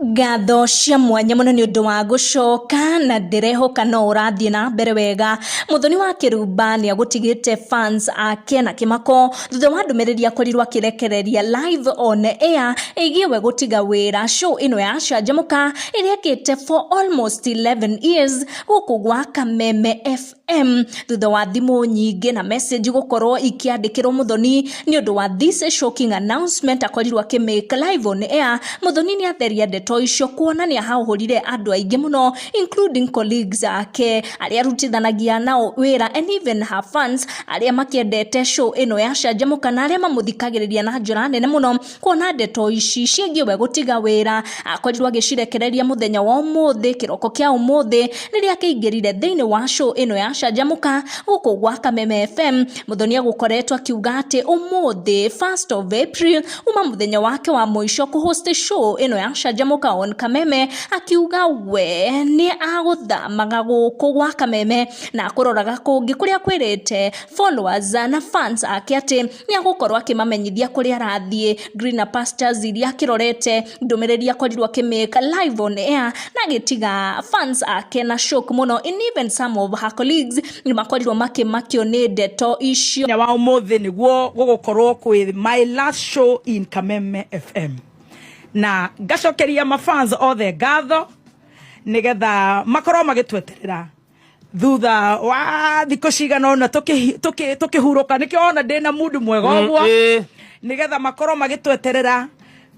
Ngatho cia mwanya mũno nĩ ũndũ wa gũcoka na ndĩrehoka no ũrathiĩ na mbere wega. Mũthoni wa Kĩrumba nĩ agũtigĩte fans ake na kĩmako thutha wa ndũmĩrĩri akorirwo akĩrekereria live on air ĩgiĩ we gũtiga wĩra show ĩno ya Canjamũka ĩrĩa ĩkĩte for almost 11 years gũkũ gwa Kameme FM thutha wa thimũ nyingĩ na message gũkorwo ikĩandĩkĩrwo Mũthoni nĩ ũndũ wa this shocking announcement akorirwo akĩmake live on air. Mũthoni nĩ atheria ndeto icio kuona nĩ ahahũrire andũ aingĩ mũno, including colleagues ake arĩa arutithanagia nao wĩra and even her fans arĩa makĩendete show ĩno ya Canjamũka na arĩa mamũthikagĩrĩria na njĩra nene mũno, kuona ndeto ici ciĩgiĩ we gũtiga wĩra akorirwo agĩcirekereria mũthenya wa ũmũthĩ, kĩroko kĩa ũmũthĩ, rĩrĩa akĩingĩrire thĩinĩ wa show ĩno ya Canjamũka gũkũ gwa Kameme FM. Mũthoni agũkoretwo akiuga atĩ ũmũthĩ, 1st of April, uma mũthenya wake wa mũico kũhost show ĩno ya Canjamũka on Kameme, akiuga we nĩ agũthamaga gũkũ gwa Kameme na akũroraga kũngĩ, kũrĩa kwĩrĩte followers na fans ake atĩ nĩ agũkorwo akĩmamenyithia kũrĩa arathiĩ, greener pastures iria akĩrorete. Ndũmĩrĩri akorirwo akĩmake live on air na agĩtiga fans ake na shock mũno, and even some of her colleagues nĩ makorirwo makĩmakio nĩ ndeto icio. Mũthenya wa ũmũthĩ nĩguo gũgũkorwo kwĩ my last show in Kameme FM, na ngacokeria mafans othe ngatho nigetha makorwo magĩtweterera thutha wa thikũ cigana ũna tũkĩhurũka. Nĩkĩo ona ndĩna mundu mwega ũguo, nigetha makorwo magĩtweterera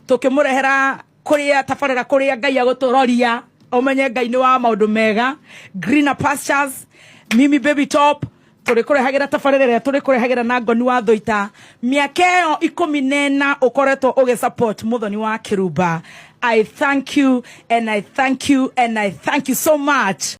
tũkĩmũrehera kũrĩa tabarĩra kũrĩa Ngai agũtũroria. Ũmenye Ngai nĩ wa maũndũ mega, greener pastures. Mimi Baby Top tũrĩkũrehagĩra tabarĩra ĩrĩa tũrĩkũrehagĩra na Ngoni wa Thũita. Mĩaka ĩyo 14 ũkoretwo ũgĩ support Mũthoni wa Kĩrumba, I thank you and I thank you and I thank you so much.